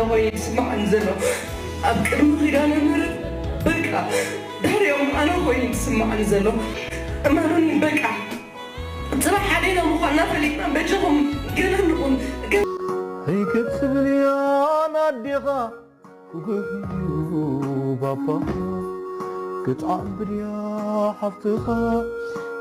ኮይኑ ይስምዓኒ ዘሎ። ኣብ ቅድሚ ኪዳነ ምህረት በቃ ድሕሪኦም ኣነ ኮይኑ ይስምዓኒ ዘሎ። እመኑኒ በቃ ጽባሕ ሓደና ምዃንና ፈሊጥና በጃኹም ገለ ንኹን። ህይክት ትብል እያ ኣዴኻ፣ ጉጉህ እዩ ባባ፣ ክትዓቢ ድያ ሓፍትኻ።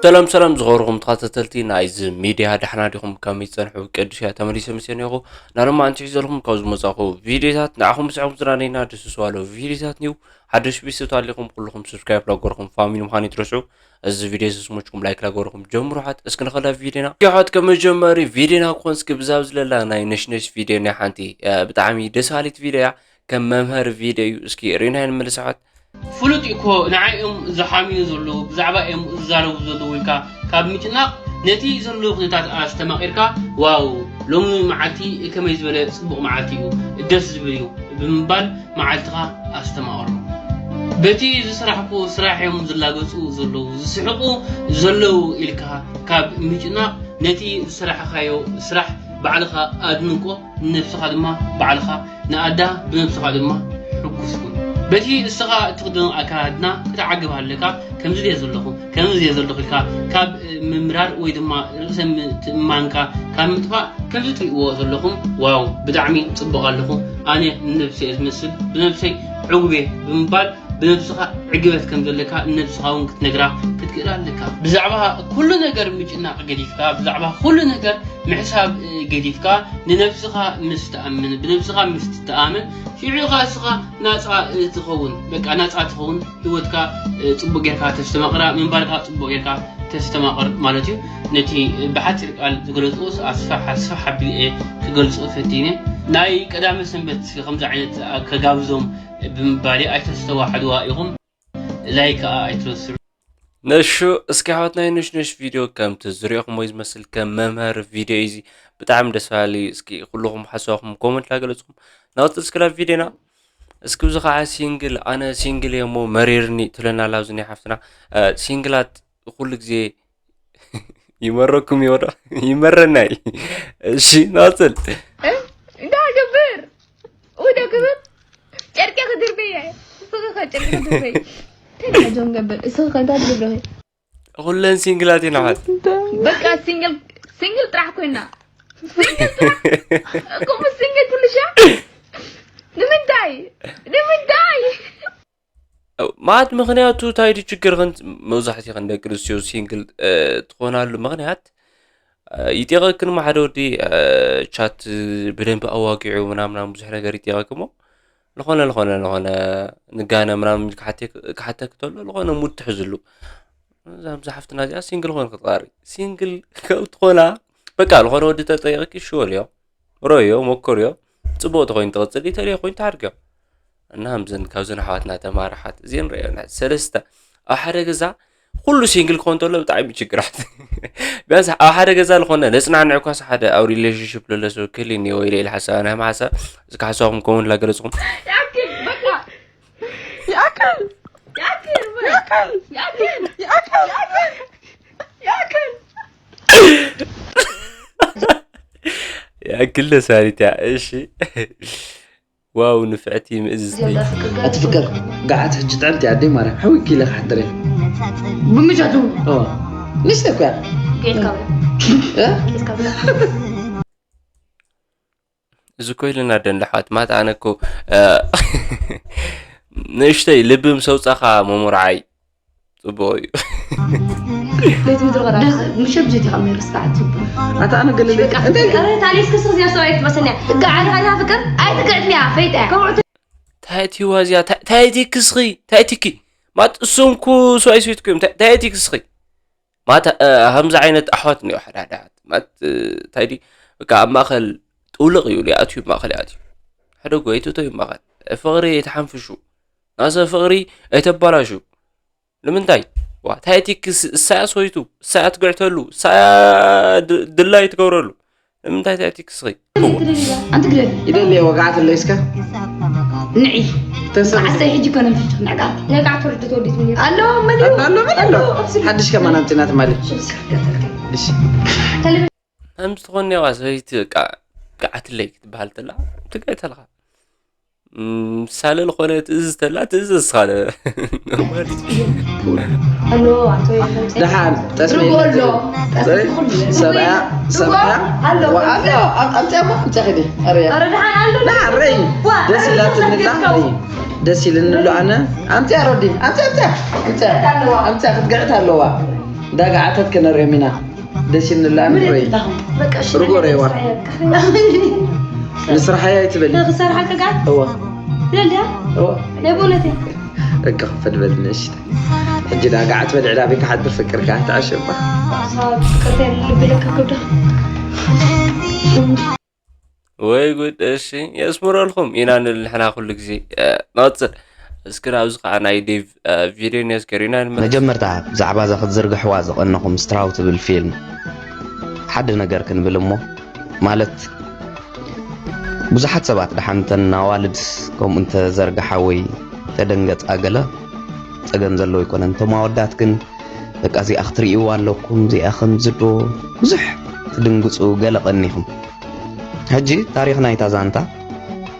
ሰላም ሰላም ዝኸበርኩም ተኸታተልቲ ናይዚ ሚድያ፣ ዳሕና ዲኹም? ከመይ ትጸንሑ? ቅዱስ እያ ተመሊሰ ምስ እኒኹ ናሎማ ኣንትሒ ዘለኹም ካብ ዝመጻኹ ቪድዮታት ንዓኹም ምስዕኹም ዝናነይና ደስ ዝዋሎ ቪድዮታት ኒው ሓደሽ ቢስት ኣሊኹም ኩልኹም ሰብስክራይብ ላገርኩም ፋሚሊ ምዃን ይትረስዑ። እዚ ቪድዮ ዝስሞችኩም ላይክ ላገርኩም ጀምሩ ሓት እስኪ ንኸዳ ቪድዮና። ሓት ከመጀመሪ ቪድዮና ክኾን እስኪ ብዛብ ዝለላ ናይ ነሽነሽ ቪድዮ ናይ ሓንቲ ብጣዕሚ ደስ ሃሊት ቪድዮ እያ። ከም መምሃሪ ቪድዮ እዩ። እስኪ ሪናይ ንምልስዓት ፍሉጥ እኮ ንዓይ እዮም ዝሓምዩ ዘለዉ ብዛዕባ እዮም ዝዛረቡ ዘለዉ ኢልካ ካብ ምጭናቕ ነቲ ዘለዉ ኩነታት ኣስተማቒርካ ዋው ሎሚ መዓልቲ ከመይ ዝበለ ጽቡቕ መዓልቲ እዩ ደስ ዝብል እዩ ብምባል መዓልትኻ ኣስተማቕሮ። በቲ ዝስራሕኩ ስራሕ እዮም ዝላገጹ ዘለዉ ዝስሕቑ ዘለዉ ኢልካ ካብ ምጭናቕ ነቲ ዝሰራሕኻዮ ስራሕ ባዕልኻ ኣድንቆ ንነብስኻ ድማ ባዕልኻ ንኣዳ ብነብስኻ ድማ ሕጉስ ኩን። በቲ እስኻ እትኽደኖ ኣከዳድና ክትዓግብ ኣለካ። ከምዚ ድየ ዘለኹ ከምዚ ድየ ዘለኹ ኢልካ ካብ ምምራር ወይ ድማ ርእሰ ምትእምማንካ ካብ ምጥፋእ ከምዚ ትሪእዎ ዘለኹም ዋው ብጣዕሚ ጽቡቕ ኣለኹ ኣነ ንነብሰይ እየ ዝመስል ብነብሰይ ዕጉብ እየ ብምባል ብነብስኻ ዕግበት ከም ዘለካ ንነብስኻ እውን ክትነግራ ክትክእል ኣለካ። ብዛዕባ ኩሉ ነገር ምጭናቕ ገዲፍካ ብዛዕባ ኩሉ ነገር ምሕሳብ ገዲፍካ ንነብስኻ ምስ ትኣምን ብነብስኻ ምስ ትተኣመን ሽዑ ኢኻ እስኻ ናፃ ትኸውን በቃ ናፃ ትኸውን ህይወትካ ፅቡቅ ጌርካ ተስተማቕራ ምንባርካ ፅቡቅ ጌርካ ተስተማቕር ማለት እዩ። ነቲ ብሓፂር ቃል ዝገለፅኦስ ኣስፋሕ ኣስፋሕ ኣቢለ እየ ክገልፆ ፈቲነ። ናይ ቀዳመ ሰንበት ከምዚ ዓይነት ከጋብዞም ብምባል ኣይተስተዋሕድዋ ኢኹም። ላይክ ከዓ ኣይትረስዑ። ነሹ እስኪ ኣሕዋት ናይ ነሽነሽ ቪድዮ ከምቲ ዝሪኦኹም ወይ ዝመስል ከም መምሃሪ ቪድዮ እዩ እዚ ብጣዕሚ ደስ በሃሊ እስኪ ኩልኹም ሓሳብኩም ኮመንት ላገለፅኩም ናውፅል እስኪ ላብ ቪድዮና እስኪ እዚ ከዓ ሲንግል ኣነ ሲንግል እየ እሞ መሪርኒ ትለና ላብዚ ናይ ሓፍትና ሲንግላት ኩሉ ግዜ ይመረኩም ይወዶ ይመረናይ እሺ ናውፅል እንታይ ገብር ውደ ግብር ጨርቂ ክድርበየ እስኺ ከ ጨርቂ ክድርበይ ተዳጆን ገብር እስኺ ከ እንታይ ትገብረኺ ኩለን ሲንግላት ኢና ሓት በቃ ሲንግል ሲንግል ጥራሕ ኮይና ሲንግል ጥራሕ እኮ ሲንግል ኩሉ ሻ ንምንታይ ንምንታይ ማለት ምክንያቱ እንታይ ዲ ችግር ኸን መብዛሕትኡ ኸን ደቂ ኣንስትዮ ሲንግል ትኾናሉ ምክንያት ይጤቐክን ሓደ ወዲ ቻት ብደንብ ኣዋጊዑ ምናምናም ብዙሕ ነገር ይጤቐክ እሞ ዝኾነ ዝኾነ ዝኾነ ንጋነ ምናምን ክሓተክ ተሎ ዝኾነ ሙድ ትሕዝሉ እዛ ሓፍትና እዚኣ ሲንግል ኾን ክትቃሪ ሲንግል ከም ትኾና በቃ ዝኾነ ወዲ ተጠይቕኪ ሽወልዮ ረዮ ሞክርዮ ፅቡቅ ተኮይኑ ትቕፅል ይተልዮ ኮይኑ ትሓድግዮ እና ከምዝን ካብዝን ኣሕዋትና ተማራሓት እዚን ረዮ ሰለስተ ኣብ ሓደ ገዛ ኩሉ ሲንግል ክኾን ተሎ ብጣዕሚ ችግራት ቢያንስ ኣብ ሓደ ገዛ ዝኾነ ለፅናዕንዕ ኳስ ሓደ ኣብ ሪሌሽንሽፕ ለለ ሰብ ክህሊ እኒኦ ኢለ ኢለ ሓሳብ ናይ ሓሳብ እስከ ሓሳብኩም ከውን ላገለፅኹም ያክል በቃ ያክል ያክል ያክል ያክል ያክል ያክል ደሳሪት እያ እሺ ዋው ንፍዕቲ ምእዝዝቲ ኣቲ ፍቅር ገዓት ሕጂ ጥዕምቲ ኣደይ ማርያም ሕውክ ኢለ ክሓድር እየ ብምጃቱ ንስተ እኮ እያ ጌልካ እ? ጌልካ እዚ ኮይልና ደን ኣሕዋት ማት ኣነ እኮ ንእሽተይ ልቢ ምስ ኣውፃኻ መሞርዓይ ፅቡቅ እዩ ቤት ምድሪ ቀዳ ምሸት ጀዲኻ ሜርስ ከዓ ትፅቡ ኣታ ኣነ ገለ በቃ ፍቅር ኧረ ታሌስ ክስክ እዚኣ ሰብኣይ ትመስለኒ እጋ ዓድኻ እዛ ፍቅር ኣይትግዕትኒ እያ ፈይጠ እያ ከምዑ ታይቲ ዋዚያ ታይቲ ክስኺ ታይቲ ኪ ማት እሱም ኩ ሰብኣይ ሰይት ኩ ታይቲ ክስኺ ማት ከምዚ ዓይነት ኣሕዋት እኒኦ ሓደ ሓደ ኣሕዋት ማት እንታይ ዲ በቃ ኣብ ማእኸል ጥውልቕ እዩ ይኣትዩ ማእኸል ይኣትዩ ሕደጎ ኣይትእተዩ ማእኸል ፍቕሪ ኣይትሓንፍሹ ናሰብ ፍቕሪ ኣይተባላሹ ንምንታይ ዋ ታይቲክ እሳያ ሰይቱ እሳያ ትግዕተሉ እሳያ ድላይ ትገብረሉ ንምንታይ ታይቲክ ስኺ ኣንቲ ግደል ይደሊ ወጋዓት ኣለይስካ ንዒ ተንሳ ዓሰይ ሕጂ ኮነ ምሽቱ ነጋ ነጋ ትወርድ ተወዲት ምኒር ኣሎ መን እዩ ኣሎ መን ኣሎ ሓድሽ ከማን ኣምፅና ትማሊ እሺ ከምዚ ትኾን ያዋ ሰበይቲ በቃ ገዓትለይ ክትበሃል ተላ ትግዕተልካ ምሳሌ ዝኾነ ትእዝዝ ተላ ትእዝዝ ስኻለ። ደሓን ጠስሚ ሰብያ ሰብያ ኣምፅያ እሞ ኣምፅያ ከዲ ኣረያ ደሓን ረይ ደስ ኢላትንላ ደስ ኢልንሎ ኣነ ኣምፅያ ረዲ ኣምፅያ ኣምፅያ ኣምፅያ ኣምፅያ ክትግዕት ኣለዋ። እንዳጋዓተት ከነሪኦም ኢና። ደስ ኢልንላ ኣነ ረይ ርጎ ረይዋ ንስራሓይ ኣይትበሊ ክሰርሓልካ ጋር እዋ ትበል ድያ እዋ ናይ ብእውነት እየ እካ ክፈል በል ንእሽተ ሕጂ ዳ ጋዓት በል ዕዳቢ ክሓድር ፍቅርካ ኣይትዓሸባ ፍቅርተይ ልቢ ለካ ክብዳ ወይ ጉድ እሺ የስምረልኩም ኢና ንብል ንሕና ኩሉ ግዜ ንቐፅል እስኪ ኣብዚ ከዓ ናይ ዴቭ ቪድዮ ነስገር ኢና ንመ መጀመርታ ብዛዕባ እዛ ክትዝርግሕዋ ዝቐነኹም ስትራው ትብል ፊልም ሓደ ነገር ክንብል እሞ ማለት ብዙሓት ሰባት ደሓንተን ኣዋልድስ ከምኡ እንተዘርግሓ ወይ ተደንገጻ ገለ ጸገም ዘለዎ ኣይኮነን። እቶም ኣወዳት ግን በቃ እዚኣ ክትርእይዋ ኣለኩም፣ እዚኣ ከምዚ ዶ ብዙሕ ትድንግጹ ገለ ቀኒኹም። ሕጂ ታሪኽ ናይታ ዛንታ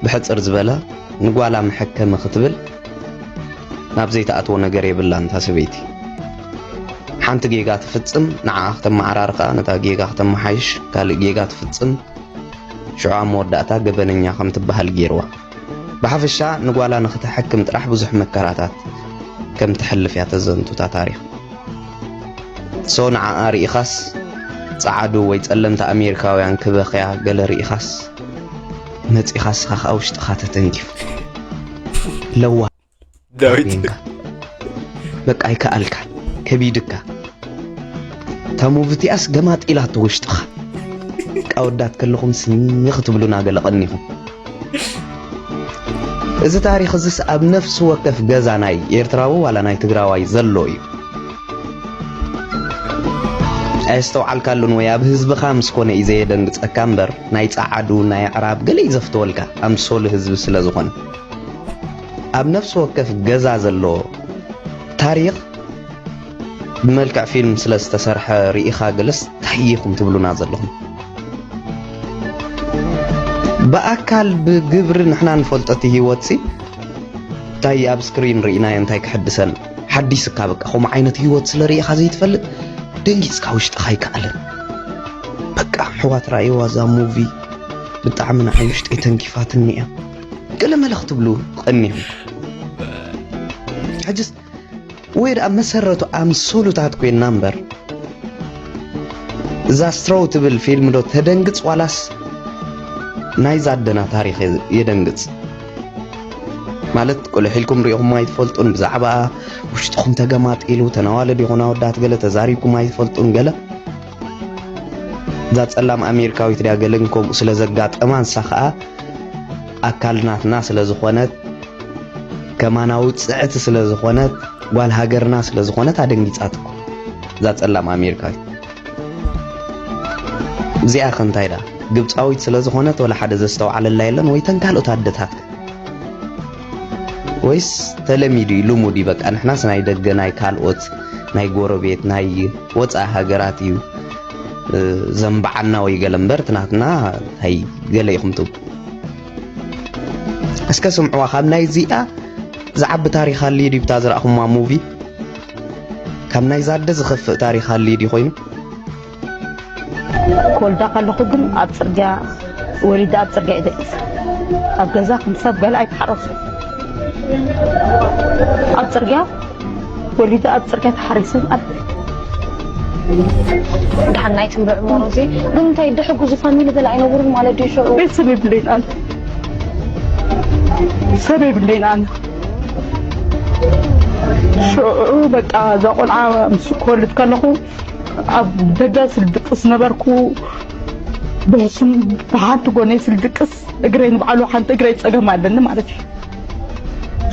ብሕጽር ዝበለ ንጓላ መሐከሚ ክትብል ናብ ዘይትኣትዎ ነገር የብላን እታ ሰበይቲ። ሓንቲ ጌጋ ትፍጽም፣ ንዓኣ ክተመዓራርኻ፣ ነታ ጌጋ ክተመሓይሽ፣ ካልእ ጌጋ ትፍጽም፣ ሽዑ ኣብ መወዳእታ ገበነኛ ከም ትበሃል ገይርዋ። ብሓፈሻ ንጓላ ንኽተሐክም ጥራሕ ብዙሕ መከራታት ከም ተሕልፍ እያ ተዘንቱ እታ ታሪኽ። ሶ ንዓኣ ርኢኻስ ጸዓዱ ወይ ጸለምቲ ኣሜሪካውያን ክበኽያ ገለ ርኢኻስ መጺኻ እስኻ ከኣ ውሽጥኻ ተተንኪፉ ለዋ ዳዊት በቃ ኣይከኣልካ ከቢድካ እታ ሙቭ እቲኣስ ገማጥ ኢላቶ ውሽጥኻ ቃወዳት ከለኹም ስኒ ክትብሉና ገለ ቀኒኹም እዚ ታሪኽ እዚስ ኣብ ነፍሲ ወከፍ ገዛ ናይ ኤርትራዊ ዋላ ናይ ትግራዋይ ዘሎ እዩ ኣየስተውዓልካሉን ወይ ኣብ ህዝብኻ ምስ ኮነ እዩ ዘየደንግጸካ እምበር ናይ ጸዓዱ ናይ ኣዕራብ ገለ እዩ ዘፍተወልካ ኣምሶሉ ህዝቢ ስለ ዝኾነ ኣብ ነፍሲ ወከፍ ገዛ ዘሎ ታሪኽ ብመልክዕ ፊልም ስለ ዝተሰርሐ ርኢኻ ገለስ እንታይ ኢኹም ትብሉና ዘለኹም ብኣካል ብግብሪ ንሕና ንፈልጦ እቲ ህይወት ሲ እንታይ ኣብ ስክሪን ርኢናዮ እንታይ ክሕድሰን ሓዲስ እካ በቃ ከምኡ ዓይነት ህይወት ስለ ርኢኻ ዘይትፈልጥ ደንጊፅካ ውሽጥኻ ኣይከኣልን በቃ ኣሕዋት ራእይዋ እዛ ሙቪ ብጣዕሚ ንዓይ ውሽጠይ ተንኪፋትኒ እያ ገለ መለ ክትብሉ ቀኒኹም ሕጅስ ወይ ደኣ መሰረቱ ኣምሶሉታት ኮይንና እምበር እዛ ስትሮው ትብል ፊልም ዶ ተደንግጽ ዋላስ ናይዛ ኣደና ታሪኽ የደንግጽ ማለት ቁልሕ ኢልኩም ሪኢኹም ኣይትፈልጡን ብዛዕባ ውሽጥኹም ተገማጢሉ ተናዋልድ ይኹን ኣወዳት ገለ ተዛሪብኩም ኣይትፈልጡን ገለ እዛ ጸላም ኣሜሪካዊት ድያ ገለ ግን ከምኡ ስለ ዘጋጠማ ንሳ ኸኣ ኣካል ናትና ስለ ዝኾነት ከማና ውጽዕቲ ስለ ዝኾነት ጓል ሃገርና ስለ ዝኾነት ኣደንጊጻትኩም እዛ ጸላም ኣሜሪካዊት እዚኣ ከ እንታይ ደኣ ግብጻዊት ስለ ዝኾነት ወላ ሓደ ዘስተውዓለላ የለን ወይ ተን ካልኦት ኣደታት ወይስ ተለሚዱ እዩ ልሙድ እዩ በቃ ንሕናስ ናይ ደገ ናይ ካልኦት ናይ ጎረቤት ናይ ወፃኢ ሃገራት እዩ ዘንባዓና ወይ ገለ እምበር ትናትና ታይ ገለ ኢኹም ትብ እስከ ስምዕዋ ካብ ናይ እዚኣ ዝዓቢ ታሪኽ ኣልዩ ድዩ ብታ ዝረእኹማ ሙቪ ካብ ናይ ዛደ ዝኸፍእ ታሪኽ ኣልዩ ድዩ ኮይኑ ክወልዳ ከለኹ ግን ኣብ ፅርግያ ወሊዳ ኣብ ፅርግያ ይደቅስ ኣብ ገዛ ከም ሰብ ገለ ኣይተሓረሱ ኣብ ፅርግያ ወሊዳ ኣብ ፅርግያ ተሓሪሰ ማለት ደሓን ናይ ትምርዕ ሞሮዚ ብምንታይ ድሕጉ ዝፋሚሊ ገለ ኣይነብሩን ማለት ድዩ ሽዑ ቤተሰብ የብለይን ኣነ ሰብ የብለይን ኣነ ሽዑ በቃ እዛ ቆልዓ ምስ ክወልድ ከለኹ ኣብ ደገ ስልድቅስ ነበርኩ ብሕሱም ብሓንቲ ጎነይ ስልድቅስ እግረይ ንባዕሉ ሓንቲ እግረይ ፀገም ኣለኒ ማለት እዩ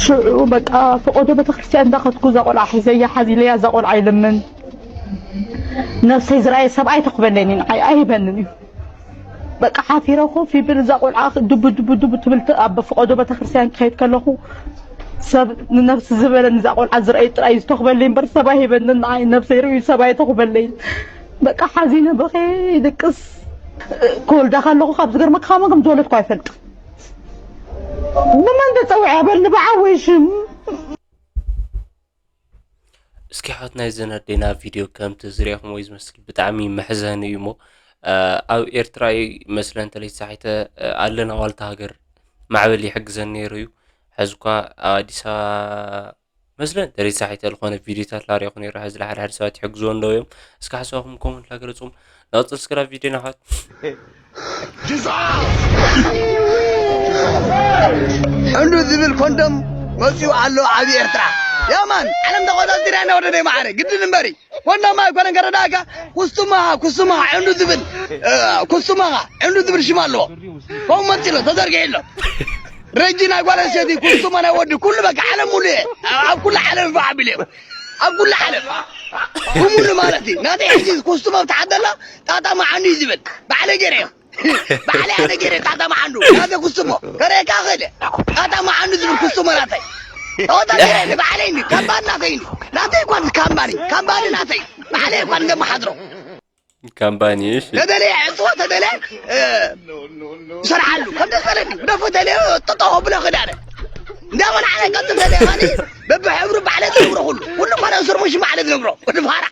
ሽዑ በቃ ፈቆዶ ቤተክርስትያን እንዳኸድኩ እዛ ቆልዓ ሒዘያ ሓዚለያ እዛ ቆልዓ ይልምን ነብሰይ ዝረኣየ ሰብኣይ ተኽበለኒ ንዓይ ኣይህበንን እዩ በቃ ሓፊረ ኮፍ ይብል እዛ ቆልዓ ድቡ ድቡ ድቡ ትብል ኣብ ፈቆዶ ቤተክርስትያን ክኸይድ ከለኹ ሰብ ንነብሲ ዝበለኒ እዛ ቆልዓ ዝረኣይ ጥራይ ዝተኽበለይ እምበር ሰብ ኣይህበንን ንዓይ ነብሰይ ርእዩ ሰብ ኣይተኽበለይን በቃ ሓዚነ በኸ ይድቅስ ክወልዳ ከለኹ ካብ ዝገርመካ ከመ ከም ዝወለድኩ ኣይፈልጥ ብመን ተጸዊዐ በል ንብዓወይ ሽም። እስኪ ሓወት ናይ ዘን ኣዴና ቪድዮ ከምቲ ዝሪኣኹም ወይ ዝመስል ብጣዕሚ መሕዘኒ እዩ እሞ ኣብ ኤርትራ እዩ መስለን ተለይሳሒተ ኣለና ዋልታ ሃገር ማዕበል ይሕግዘን ነይሩ እዩ። ሕዚ እኳ ኣብ ኣዲስ ኣበባ መስለን ተለይሳሒተ ዝኾነ ቪድዮታት ላሪኹ ነይሩ። ሕዚ ሓደ ሓደ ሰባት ይሕግዝዎ እንደው እዮም። እስኪ ሓሳብኩም ኮመንት ላገለጹም ናውፅል ስክራ ቪድዮ ናኻት ዕንዱ ዝብል ኮንዶም መፅኡ ኣሎ ኣብ ኤርትራ። ያማን ዓለም ተቆፃፂራ ኢና ወደ ማዕረ ግድን እምበሪ ኮንዶም ኣይኮነን ከረዳእካ ኩስቱማ ኩስቱማ ዕንዱ ዝብል ኩስቱማ ዕንዱ ዝብል ሽም ኣለዎ። ከምኡ መፅሎ ተዘርጊሑ ኣሎ። ረጂ ናይ ጓል ኣንስተይቲ ኩስቱማ ናይ ወዲ ኩሉ በቃ ዓለም ሙሉ እየ ኣብ ኩሉ ዓለም ይፋ ኣቢለ ኣብ ኩሉ ዓለም ብሙሉ ማለት እዩ ናተይ ሕጂ ኩስቱማ ብተሓደላ ጣጣ መዓኑ እዩ ዝብል ባዕለ ገይረ እዮም ባዕለ ኣነ ገይረ ጣጣ መዓንዱ ናተ ኩስሞ ከረካ ክእለ ጣጣ መዓንዱ ዝብል ኩስሞ ናተይ ተወታ ገይረ ባዕለይ እንዲ ካምባኒ ናተይ እንዲ ናተይ እኳ ካምባኒ ካምባኒ ናተይ ባዕለይ እኳ እንደመሓድሮ ካምባኒ እሺ ተደለ ዕፅዋ ተደለ ይሰርሓሉ ከም ደስ በለኒ ደፎ ተለ ጠጠው ብሎ ክዳነ እንዳመን ዓነ ቀጥ ተለ ካኒ በብሕብሩ ባዕለ ዝነብሮ ኩሉ ኩሉ ኳነ ስርሙሽ ባዕለ ዝነብሮ ወዲ ፋራ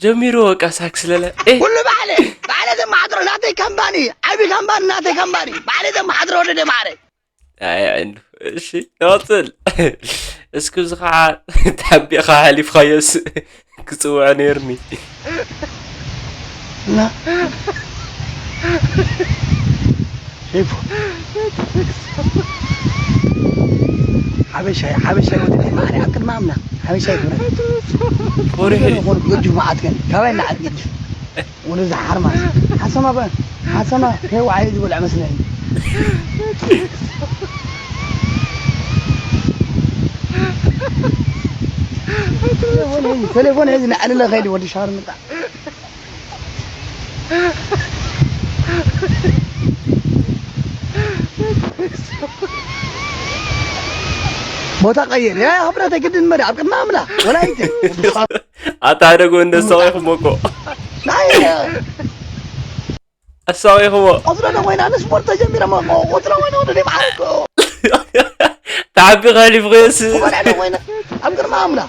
ጀሚሩ በቃ ሳክስ ለለ ኩሉ ባዕለ ባዕለ ዘመሓድሮ ናተይ ካምባኒ ዓቢ ካምባኒ ናተይ ካምባኒ ባዕለ ዘመሓድሮ ወለደ ማዕረ ኣይ ዕንዱ እሺ ንቐፅል እስኪ እዚ ከዓ ተሓቢእካ ሓሊፍካዮስ ክፅውዖ ነይርኒ እና ሸይፉ ሓበሻይ ሓበሻይ ወዲ ማዕረ ኣብ ቅድሚ ኣምና ሓበሻይ ክብረት ፈሪሑ ዝኾኑ ገጁ መዓት ግን ካባይ እናዓት ገጁ ወደዚ ሓርማስ ሓሰማ በ ሓሰማ ከይወዓዩ ዝበልዕ መስለኒ ቴሌፎን ሒዙ ንዕልለ ከይዲ ወዲ ሻርምጣ ቦታ ቀይር ያ ክብረተ ግድን መሪ ኣብ ቅድሚ ኣምላ ወላይተ ኣታ ሓደ ጎን ደሳዊኹም እኮ ናይ ኣሳዊኹሞ ቆፅረ ዶ ኮይና ንስፖርት ተጀሚረ ቆፅረ ኮይነ ወደ ደብዓ ተዓቢ ከሊፍ ኮይስ ቆፅረ ዶ ኮይነ ኣብ ቅድሚ ኣምላ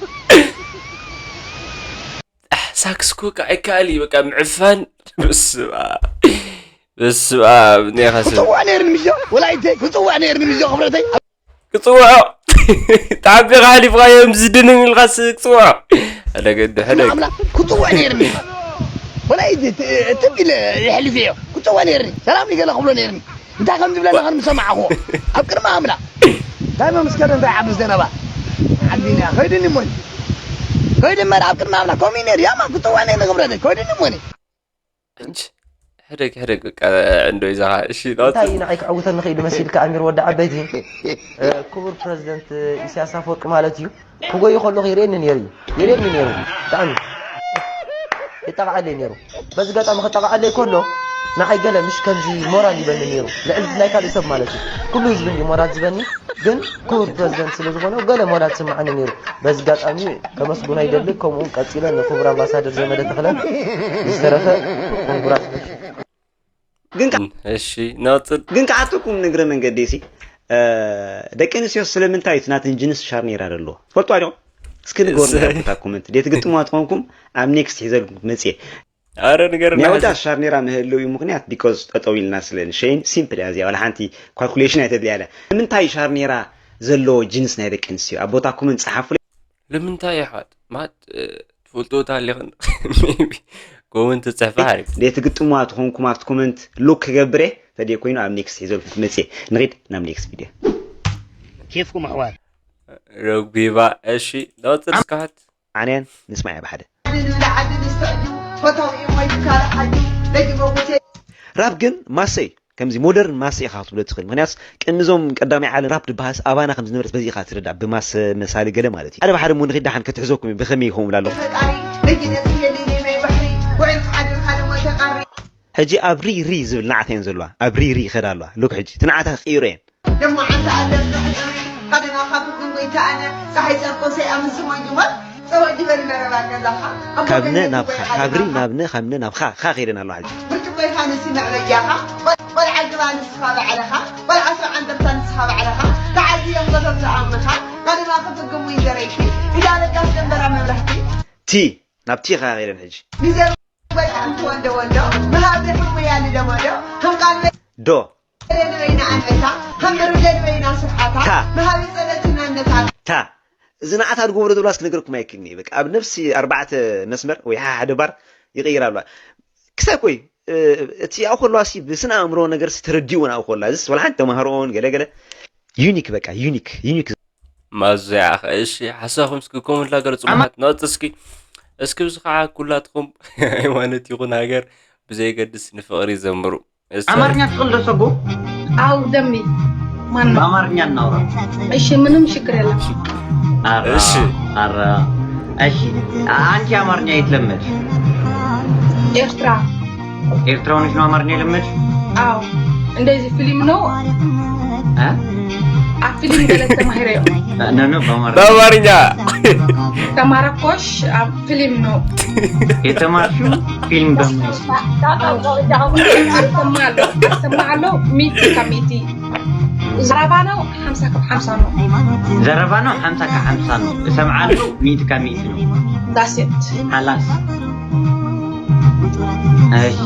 ሳክስኮ ከዓ ይከኣል እዩ በቃ ምዕፋን ብስባ ብስባ ኔኻስ ክፅውዕ ነይርኒ ምሽ ወላይተይ ክፅውዕ ነይርኒ ምሽ ክብረተይ ክፅውዖ ተዓቢኻ ሓሊፍካዮ ምስድንን ኢልካስ ክፅውዖ ሕደገ እንዶ ሕደግ ኣምላኽ ክፅውዕ ነይርኒ ወላ ትም ኢለ የሕልፍዮ ክፅውዕ ነይርኒ ሰላም ንገለ ክብሎ ነይርኒ እንታይ ከም ዝብለና ከም ዝሰማዕኹዎ ኣብ ቅድሚ ኣምላኽ እንታይ መምስከረ እንታይ ዓቢ ዘረባ ዓቢና ከይድኒ እሞኒ ከይድ እመር ኣብ ቅድሚ ኣምላኽ ከምኡ ነይሩ ያማ ክፅውዕ ነይርኒ ክብረተይ ከይድኒ እሞኒ ሕደግ ሕደግ በቃ ዕንዶ ይዛኻ እሺ ናቱ እንታይ እዩ ንዓይ ክዕውተኒ ክኢሉ መሲልካ ኣሚር ወዲ ዓበይቲ ክቡር ፕረዚደንት ኢሳያስ ኣፈወርቂ ማለት እዩ ክጎዩ ከለኹ ይርእየኒ ነይሩ እዩ ይርእየኒ ነይሩ ብጣዕሚ ይጠቕዓለይ ነይሩ በዚ ገጣሚ ክጠቕዓለይ ከሎ ንዓይ ገለ ምሽ ከምዚ ሞራል ይበኒ ነይሩ ልዕሊ ናይ ካልእ ሰብ ማለት እዩ ኩሉ ህዝቢ እንዲ ሞራል ዝበኒ ግን ክቡር ፕረዚደንት ስለ ዝኾነ ገለ ሞራል ዝስምዓኒ ነይሩ። በዚ ጋጣሚ ከመስግኖ ይደሊ። ከምኡ እውን ቀጺለ ንክቡር ኣምባሳደር ዘመደ ተኽለ ብዝተረፈ ኮንግራቹሌሽን። ግን እሺ ነቕጽል። ግን ክሓተኩም ንእግረ መንገደይ ሲ ደቂ ኣንስትዮ ስለምንታይ እቲ ናተን ጅንስ ሻርኔራ ዘለዎ ትፈልጥዋ ዲኹም? እስኪ ንገሩና እታ ኮመንት ደይ ትግጥምዋ ተኾንኩም ኣብ ኔክስት ሒዘልኩም ክመጽእ እየ። ኣረ ንገርና ናይ ሕዚ። ወዳት ሻርኔራ መህለዊ ምኽንያት ቢኮዝ ጠጠው ኢልና ስለ ንሸይን ሲምፕል እያ እዚኣ ዋላ ሓንቲ ካልኩሌሽን ኣይተድልያ እያ ንምንታይ ሻርኔራ ዘለዎ ጅንስ ናይ ደቂ ኣንስትዮ ኣብ ቦታ ኮመንት ጸሓፉለይ ንምንታይ ይሓት ማት ትፈልጥዎ ተሃሊኽን ኮመንት ትጽሕፈ ሓሪፍ ደይ ትግጥምዋ ተኾንኩም ኣብቲ ኮመንት ሉክ ክገብር እየ ተደይ ኮይኑ ኣብ ኔክስት ሒዘልኩም ክመጽእ እየ ንኺድ ናብ ኔክስት ቪድዮ ኬፍኩም ኣሕዋት ረጉቢባ እሺ ነቕጽል እስካት ዓንያን ንስማዕ እያ ብሓደ ራፕ ግን ማሰ እዩ ከምዚ ሞደርን ማሰ ኢኻ ክትብሎ ትኽእል ምክንያት ቅድሚ እዞም ቀዳማይ ዓለም ራፕ ድበሃልስ ኣባና ከም ዝነበረት በዚ ኢኻ ትርዳእ ብማሰ መሳሊ ገለ ማለት እዩ ሓደ ብሓደ እሞ ንኺድ ደሓን ክትሕዘኩም እዩ ብኸመይ ይኸውን ብላ ኣለኹ ሕጂ ኣብ ሪ ሪ ዝብል ንዓታ እየን ዘለዋ ኣብ ሪ ሪ ይኸዳ ኣለዋ ሉክ ሕጂ እቲ ንዓታ ክቅይሮ እየን ደሞ ዓንተ ኣለብሕን እምሪ ቐደና ካብ ኩን ጎይታ ኣነ ፀሓይ ጸርቆሰይ ኣብ ምስሞ ጅሞት ፀወ ጅበል መረባ ገዛኻ ካብ ነ ናብኻ ካብ ሪ ናብ ነ ካብ ነ ናብኻ ኻ ከይደን ኣለዋ ሕጂ ብርጭቆ ይፋንሲ መዕበያኻ ቆልዓ ግባ ንስኻ ባዕልኻ ቆልዓ ሰብዓ እንደርታ ሰብ ዝኣምኻ፣ ቀደማ ክትግሙ ይዘረይቲ። ኢዳ ለጋስ ደንበራ መብራህቲ። ቲ፣ ናብ ቲ ኸይደን ሕጂ። ንዘር በጣም ትወንዶ ወንዶ፣ መሃብ ደፍሙ ያሊ ደሞዶ፣ ከም ቃል ዶ። ደንበይና ኣንበሳ፣ ከም ብርደን በይና ስብሓታ፣ ታ። መሃብ ጸለትና ነታ። ታ። እዚ ንዓታ ዝገብሮ ዘለዋ እስክነግረኩም ኣይክእልን እየ። በቃ ኣብ ነፍሲ ኣርባዕተ መስመር ወይ ሓ-፣ ሓደ ባር ይቕይር ኣለዋ። ክሳብ ኮይ፣ እ፣ እቲ ኣብኡ ከለዋ ሲ ብስነ ኣእምሮ ነገር ሲ ተረዲኡ ናብኡ ከለዋ። እዚስ ወላ ሓንቲ ተማሃሮን ገለ ገለ። ዩኒክ በቃ፣ ዩኒክ፣ ዩኒክ። ማዙ ያኸ፣ እሺ፣ ሓሳኹም እስኪ ኮመንት ላገርጹ ኣማ- ማለት ነው። እስኪ፣ እስኪ ብዚ ከዓ ኩላትኩም ሃይማኖት ይኹን ሃገር ብዘይገድስ ንፍቕሪ ዘምሩ። እስኪ። አማርኛ ትችል ደሰጉ? አው ደሚ ማን ነው? በአማርኛ እናውራ። እሺ፣ ምንም ችግር የለም። አረ፣ እሺ። አረ፣ እሺ። አንቺ አማርኛ የት ለመድሽ? ኤርትራ። ኤርትራ ሆነሽ ነው አማርኛ የለመድሽ? አው እንደዚህ ፊልም ነው። እ? አ ፊልም ገለ ተማሂረ። ኖ፣ ኖ፣ በአማርኛ። በአማርኛ። ተማረኮሽ አ ፊልም ነው። የተማርሽው ፊልም በምን? እሰማለሁ፣ እሰማለሁ፣ ሚቲ ከሚቲ። ዘረባ ነው፣ ሀምሳ ካብ ሀምሳ ነው። ዘረባ ነው፣ ሀምሳ ካብ ሀምሳ ነው። እሰማለሁ፣ ሚቲ ከሚቲ ነው። That's it። ሀላስ። እሺ።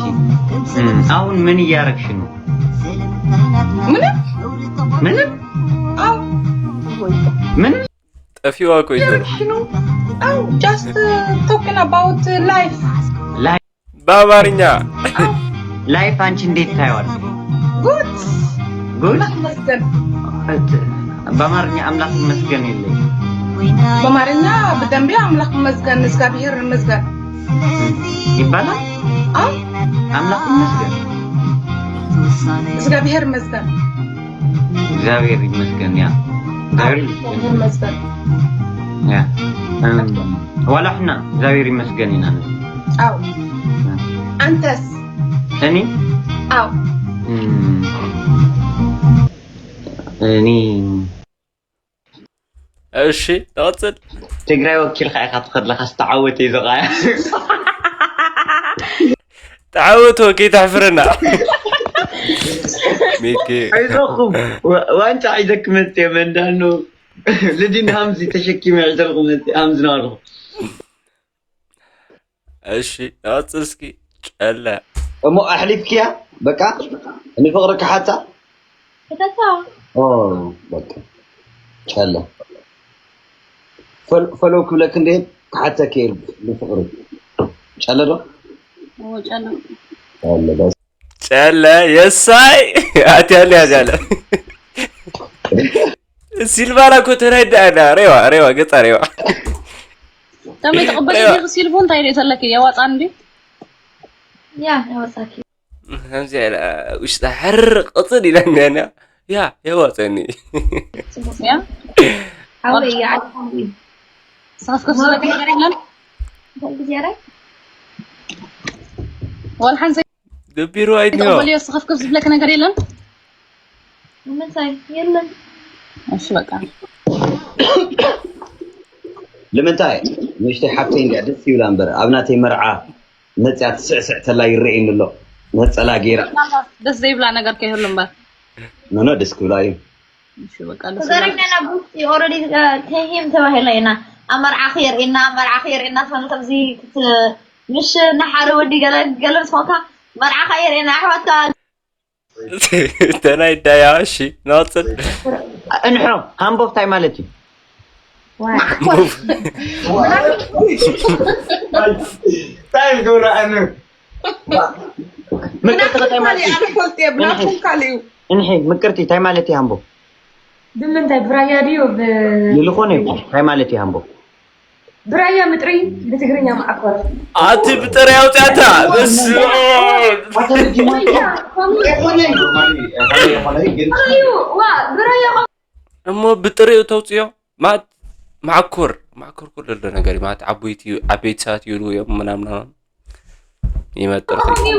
እም፣ አሁን ምን እያረግሽ ነው? ምንም። ምንም? አዎ። ምን? ጠፊዋ እኮ ይዞ ነው። እያረግሽ ነው? አዎ፣ just talking about life። ላይፍ በአማርኛ። ላይፍ አንቺ እንዴት ታየዋለሽ? ጉድ። ጉድ? አምላክ ይመስገን። በአማርኛ አምላክ ይመስገን የለኝም። በአማርኛ በደንብ አምላክ ይመስገን፣ እግዚአብሔር ይመስገን። ይባላል? አዎ። አምላክ ይመስገን። እግዚአብሔር ይመስገን። እግዚአብሔር ይመስገን። ያ። እግዚአብሔር ይመስገን። እግዚአብሔር ይመስገን። ያ። እም፣ ዋላ ሕና እግዚኣብሔር ይመስገን ኢና ንብል። አዎ። ያ። አንተስ? እኔ? አዎ። እም፣ እኔ እሺ፣ ቀጽል። ትግራይ ወኪልካ ኢኻ ትኸድ ለኻ ዝተዓወተ እዩ ዝቓያ። ተዓወቶ ከይተሕፍረና። ሚኪ። ኣይዞኹም፣ ዋ-፣ ዋንጫ ሒዘ ክመጽእ እየ፣ መንዳኖ። ልዲን ሃምዚ ተሸኪመ ሒዘ ክመጽእ፣ ሃምዚ ነበርኩ። እሺ፣ ቀጽል እስኪ። ጨለ። እሞ ኣሕሊፍክያ፣ በቃ፣ ንፍቕሪ ክሓታ? ክተታ። ኦ፣ በቃ። ጨለ። ፈል-፣ ፈለው ክብለክ እንዴ፣ ክሓተክ እየ ንፍቕሪ። ጨለ ዶ? ኦ፣ ጨለ። ጨለ፣ በስ። ጨለ፣ የሳይ። ኣትያለ፣ ኣትያለ። ሲልቫና እኮ ተረዳእና። ሬዋ፣ ሬዋ፣ ገጻ ሬዋ። ከመይ ተቐበል ሬዋ። ኢኺ ሲልቮ፣ እንታይ ርእዩ ተለኪ? የዋጻ እንዲ? ያ፣ የዋጻኪ። ከምዚ ኢላ ውሽጣ ሕር ቅጽል ኢላኒ ኣነ። ያ፣ የዋጸኒ። ጽቡቅ ያ? ሓወይ፣ ያ፣ ሓወይ። ሰኸፍከፍ ዝበለኪ ነገር የለን? እንታይ ግዜ ኣረ? ወላ ሓንቲ ደቢሩ ኣይድዮ። ተቐበልዮ፣ ሰኸፍከፍ ዝብለኪ ነገር የለን? ምንታይ? የለን። እሺ፣ በቃ። ንምንታይ? ንእሽተይ ሓፍተይ እንድያ ደስ ይብላ እምበር፣ ኣብ ናተይ መርዓ መጽያ ትስዕስዕ ተላ ይረኣየኒ ኣሎ። ነጸላ ገይራ። ደስ ዘይብላ ነገር ከይህሉ እምበር። ኖ፣ ኖ፣ ደስ ክብላ እዩ። እሺ፣ በቃ፣ ደስ ይላል። ተዘሪግና ኢና ብውሽጢ ኦልሬዲ፣ እ፣ ተሂም ተባሂልና ኢና። ኣብ መርዓኺ የርእየና፣ ኣብ መርዓኺ የርእየና፣ ትብል ከምዚ ክት-፣ ምሽ ንሓደ ወዲ ገለ፣ ገለ ምስ ኮንካ መርዓኻ የርእየና፣ ኣሕዋትካ። ተናይ ዳያ፣ እሺ፣ ንቐጽል። እንሖ፣ ሃምቦፍ እንታይ ማለት እዩ? እንታይ ክብራ ኣነ? ምቅርቲ እንታይ ማለት እዩ? ኣነ ፈልጥ እየ፣ ብናትኩም ካልእ እዩ። እንሒ፣ ምቅርቲ እንታይ ማለት እዩ ሃምቦፍ? ብምንታይ? ብራያ ድዩ? ብ- ልልኾነ ይኹን እንታይ ማለት እዩ ሃምቦፍ? ብራያ ምጥሪ፣ ብትግርኛ ማዕኮር። ኣቲ ብጥሪ ኣውፅኣታ፣ በስመ ኣብ። ብራያ፣ ከምኡ። ብራዩ፣ ዋ፣ ብራያ እሞ ብጥሪኡ ተውፅዮ? ማለት ማዕኮር፣ ማዕኮር ኩሉ ኣሎ ነገር እዩ። ማለት ዓበይቲ፣ ዓበይቲ ሰባት ይብሉ እዮም ምናምን ምናምን። ይመጥር። ከምኡ እዩ።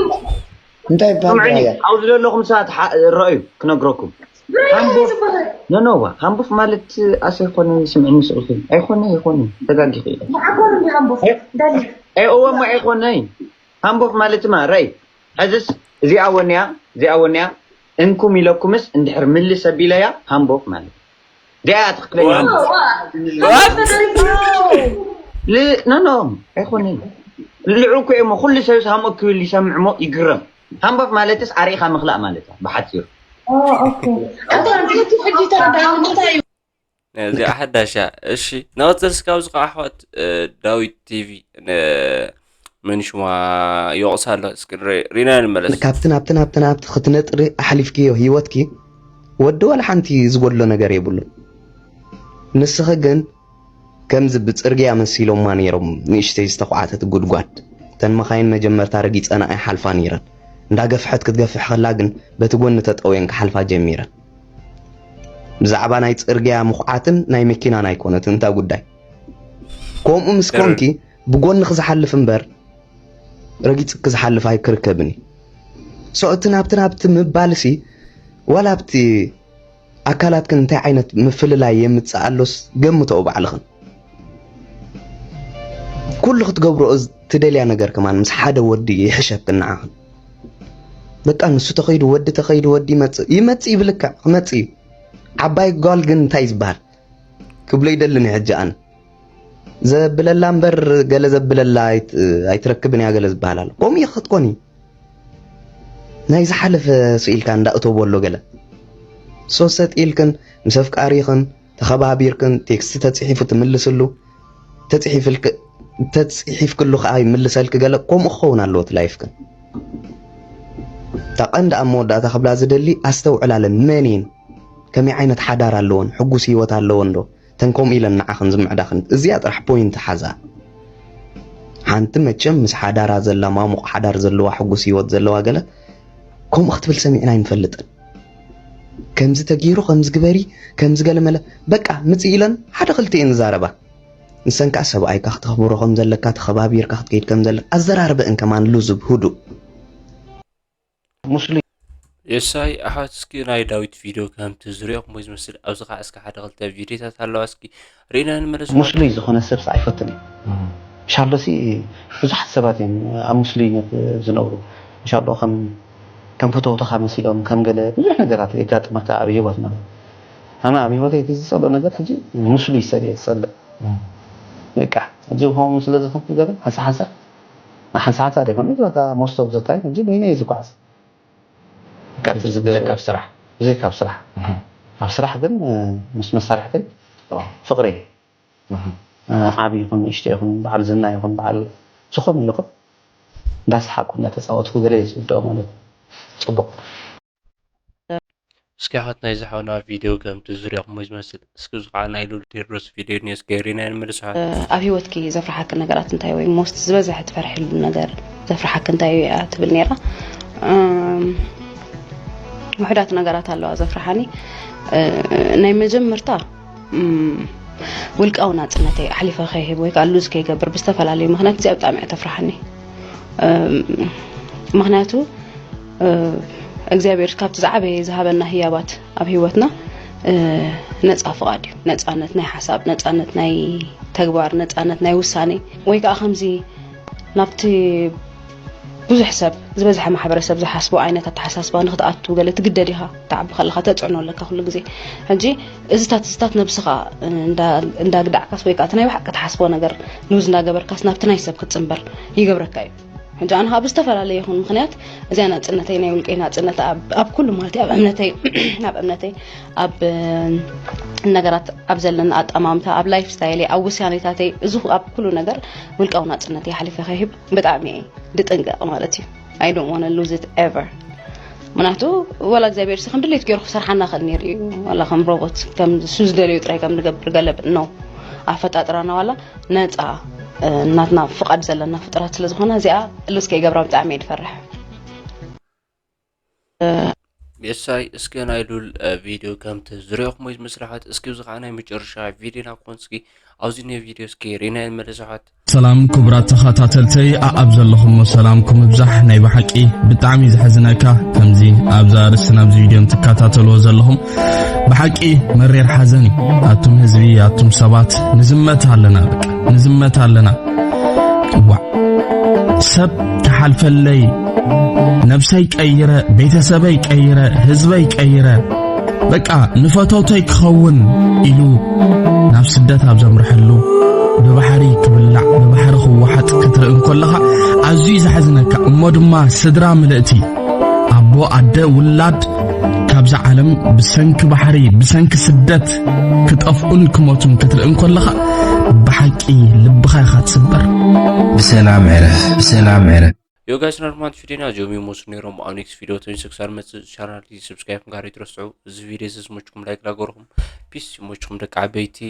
እንታይ ይበሃል እንታይ? ብራያ? ኣብዚ ዘለኹም ሰባት ሓ-፣ ረኣዩ ክነግረኩም። ብራያ ሃምቦፍ ዝበሃል። ኖ፣ ኖ፣ ዋ፣ ሃምቦፍ ማለት ኣሰ ይኾነ ስምዕኒ ስእልኺ። ኣይኾነ፣ ኣይኾነ። ተጋጊኺ ኢለ። ማዕኮር እንዲ ሃምቦፍ። ኣይ-፣ ዳሊ። ኣይ፣ እወ፣ እሞ ኣይኾነ። ሃምቦፍ ማለት ማ፣ ረይ። ሕዝስ እዚኣ ወንያ፣ እዚኣ ወንያ። እንኩም ኢለኩምስ እንድሕር ምልስ ኣቢለያ ሃምቦፍ ማለት። ዲኣ ትኽክለኛ What? ኖ ኖ ኣይኮነን። ልዑ እኮ እሞ ኩሉ ሰብ ሃሞ ክብል ይሰምዕ እሞ ይግረም። ሃምቦፍ ማለትስ ኣርኢኻ ምኽላእ ማለት እያ ብሓፂሩ። ኦኬ። ኣታ ሓንቲ ሕጂ ተረዳእኒ እንታይ እዩ? እዚኣ ሓዳሻ። እሺ፣ ንቐፅል እስካብ ዝኸዓ ኣሕዋት ዳዊት ቲቪ፣ መን ሽማ ይወቕሳ ኣሎ እስኪ ሪና ንመለስ። ካብቲ ናብቲ ናብቲ ናብቲ ክትነጥሪ ኣሕሊፍክዮ ህይወትኪ ወዲ ዋላ ሓንቲ ዝጎድሎ ነገር የብሉን። ንስኺ ግን ከምዚ ብፅርግያ መሲሎማ ነይሮም ንእሽተይ ዝተኹዓተት ጉድጓድ። እተን መኻይን መጀመርታ ረጊፀና ኣይሓልፋ ነይረን። እንዳገፍሐት ክትገፍሕ ከላ ግን በቲ ጎኒ ተጠውየን ክሓልፋ ጀሚረን። ብዛዕባ ናይ ፅርግያ ምኹዓትን ናይ መኪናን ኣይኮነትን እታ ጉዳይ። ከምኡ ምስ ኮንኪ ብጎንኺ ዝሓልፍ እምበር ረጊፅኪ ዝሓልፍ ኣይክርከብን እዩ። So እቲ ናብቲ ናብቲ ምባልሲ ዋላ ኣብቲ ኣካላትክን እንታይ ዓይነት ምፍልላይ የምፅእ ኣሎስ ገምተኦ ባዕልኽን። ኩሉ ክትገብርኦ ትደልያ ነገር ከማን ምስ ሓደ ወዲ ይሕሸክን ንዓኽን። በቃ ንሱ ተኸይዱ ወዲ ተኸይዱ ወዲ ይመፅእ ይመፅእ እዩ ብልክዕ ክመፅእ እዩ። ዓባይ ጓል ግን እንታይ ዝበሃል ክብሎ ይደልን ሕጂ ኣነ ዘብለላ እምበር ገለ ዘብለላ ኣይት- ኣይትረክብን እያ ገለ ዝበሃል ኣሎ። ከምኡ እዩ ክትኮኒ ናይ ዝሓለፈ ስኢልካ እንዳእተዎ ኣሎ ገለ ሶሰጥ ኢልክን ምስ ኣፍቃሪኽን ተኸባቢርክን ቴክስት ተፅሒፉ ትምልስሉ ተፅሒፍልክ ተፅሒፍክሉ ከዓ ይምልሰልክ ገለ ከምኡ ክኸውን ኣለዎ እቲ ላይፍክን። እታ ቀንዲ ኣብ መወዳእታ ክብላ ዝደሊ ኣስተውዕላለን መን እየን ከመይ ዓይነት ሓዳር ኣለዎን ሕጉስ ህይወት ኣለዎን ዶ ተን ከምኡ ኢለን ንዓኽን ዝምዕዳኽን እዚኣ ጥራሕ ፖይንት ሓዛ። ሓንቲ መቸም ምስ ሓዳራ ዘላ ማሙቕ ሓዳር ዘለዋ ሕጉስ ህይወት ዘለዋ ገለ ከምኡ ክትብል ሰሚዕና ኣይንፈልጥን። ከምዚ ተገይሩ ከምዚ ግበሪ ከምዚ ገለመለ በቃ ምጽእ ኢለን ሓደ ክልቲኤን ዝዛረባ። ንሰን ከዓ ሰብኣይካ ክተኽብሮ ከም ዘለካ ተኸባቢርካ ክትከይድ ከም ዘለካ ኣዘራርበእን ከማን ልዙብ ህዱእ። ሙስሉይ የሳይ ኣሕዋት እስኪ ናይ ዳዊት ቪድዮ ከምቲ ዝሪኦ እሞ ዝመስል ኣብዚ ከዓ እስኪ ሓደ ክልተ ቪድዮታት ኣለዋ እስኪ ርኢና ንመለስ። ሙስሉይ ዝኾነ ሰብስ ኣይፈትን እዩ። ሻሎሲ ብዙሓት ሰባት እዮም ኣብ ሙስሉይነት ዝነብሩ። ሻሎ ከም ከም ፈተውትኻ መሲሎም ከም ገለ ብዙሕ ነገራት የጋጥመካ ኣብ ህይወት ማለት። ኣነ ኣብ ህይወተይ እቲ ዝጸልኦ ነገር ሕጂ ሙስሉይ ሰብ እየ ዝጸልእ። በቃ ሕጂ ከምኡ ስለ ዝኾንኩ ገለ ሓንሳ ሓንሳ ሓንሳ ሓንሳ ደይኮነ በቃ most of the time ሕጂ በይነ እየ ዝጓዓዝ። በቃ እቲ ዝብለካ ኣብ ስራሕ ብዘይካ ኣብ ስራሕ ኣብ ስራሕ ግን ምስ መሳርሕተይ ፍቕሪ ዓቢ ይኹን ንእሽቶ ይኹን በዓል ዝና ይኹን በዓል ዝኾነ ይኹን እንዳሰሓቅኩ እንዳተፃወትኩ ገለ እዩ ዝውድኦ ማለት እዩ። ፅቡቅ። እስኪ ኣሕዋት ናይ ዝሓውና ቪድዮ ከምቲ ዝሪኦኹሞ ዝመስል እስኪ እዚ ከዓ ናይ ሉል ቴድሮስ ቪድዮ እኒኦ እስኪ ሪና ንመልስ ኣሕዋት። ኣብ ህይወትኪ ዘፍርሓኪ ነገራት እንታይ ወይ most ዝበዝሐ ትፈርሕሉ ነገር ዘፍርሓኪ እንታይ እያ ትብል ነይራ። እም፣ ውሑዳት ነገራት ኣለዋ ዘፍርሓኒ። እ፣ ናይ መጀመርታ እም፣ ውልቃዊ ናፅነተይ ኣሕሊፈ ከይህብ ወይ ከዓ ሉዝ ከይገብር ብዝተፈላለዩ ምክንያት እዚኣ ብጣዕሚ እያ ተፍርሓኒ። እም፣ ምክንያቱ እግዚኣብሔር ካብቲ ዝዓበየ ዝሃበና ህያባት ኣብ ህይወትና ነፃ ፍቓድ እዩ። ነፃነት ናይ ሓሳብ፣ ነፃነት ናይ ተግባር፣ ነፃነት ናይ ውሳኔ ወይ ከዓ ከምዚ ናብቲ ብዙሕ ሰብ ዝበዝሐ ማሕበረሰብ ዝሓስቦ ዓይነት ኣተሓሳስባ ንክትኣቱ ገለ ትግደድ ኢኻ። ትዓቢ ከለካ ተፅዕኖ ኣለካ ኩሉ ግዜ። ሕጂ እዚታት እዚታት ነብስኻ እንዳግዳዕካስ ወይ ከዓ እቲ ናይ ብሓቂ ትሓስቦ ነገር ሉዝ እንዳገበርካስ ናብቲ ናይ ሰብ ክትፅምበር ይገብረካ እዩ። ሕጂ ኣነ ከዓ ብዝተፈላለየ ይኹን ምኽንያት እዚኣ ናፅነተይ ናይ ውልቀይ ናፅነት ኣብ ኩሉ ማለት ኣብ እምነተይ ኣብ እምነተይ ኣብ ነገራት ኣብ ዘለና ኣጠማምታ ኣብ ላይፍ ስታይለይ ኣብ ውሳኔታተይ እዚ ኣብ ኩሉ ነገር ውልቃዊ ናፅነተይ ሓሊፈ ከይህብ ብጣዕሚ እየ ድጥንቀቕ ማለት እዩ። I don't want to lose it ever። ምክንያቱ ዋላ እግዚኣብሔር ሲ ከም ድሌት ገይሩ ክሰርሓና ክእል ነይሩ እዩ። ዋላ ከም ሮቦት ከም እሱ ዝደለዩ ጥራይ ከም ንገብር ገለብ ነው ኣፈጣጥራና ዋላ ነፃ ናትና ፍቓድ ዘለና ፍጥራት ስለ ዝኾነ እዚኣ ሉዝ ከይገብራ ብጣዕሚ እየ ድፈርሕ። የሳይ እስከ ናይ ሉል ቪድዮ ከምቲ ዝሪኦኹሞ ዝመስል ኣሕዋት እስኪ እዚ ከዓ ናይ መጨረሻ ቪድዮና ክኾን እስኪ ኣብዚ ናይ ቪድዮ እስኪ ሪና ንመለስ ኣሕዋት። ሰላም ክቡራት ተኸታተልተይ ኣኣብ ዘለኹሞ ሰላምኩም ይብዛሕ። ናይ ብሓቂ ብጣዕሚ እዩ ዘሕዝነካ ከምዚ ኣብዛ ኣርእስቲ ናብዚ ቪድዮ እንትከታተልዎ ዘለኹም ብሓቂ መሪር ሓዘን እዩ። ኣቱም ህዝቢ ኣቱም ሰባት ንዝመት ኣለና በቃ ንዝመት ኣለና። ዋዕ ሰብ ክሓልፈለይ ነብሰይ ቀይረ ቤተሰበይ ቀይረ ህዝበይ ቀይረ በቃ ንፈተውተይ ክኸውን ኢሉ ናብ ስደት ኣብ ዘምርሐሉ፣ ብባሕሪ ክብላዕ ብባሕሪ ክወሓጥ ክትርኢ እንከለኻ ኣዝዩ ዘሕዝነካ። እሞ ድማ ስድራ ምልእቲ፣ ኣቦ ኣደ ውላድ ካብዛ ዓለም ብሰንኪ ባሕሪ ብሰንኪ ስደት ክጠፍኡን ክሞቱን ክትርኢ እንከለኻ ብሓቂ ልብኻ ኢኻ ትስበር። ብሰላም ዕረፍ፣ ብሰላም ዕረፍ። Yo guys፣ ናርማን ሽዴና ጆሚ ሞስ ነይሮም ኣብ ኔክስት ቪዲዮ ተንስክሳር መፅእ ቻናል ሰብስክራይብ ጋር ይትረስዑ። እዚ ቪዲዮ እዚ ዝመችኩም ላይክ ላገርኩም። ፒስ ይመችኩም ደቂ ዓበይቲ።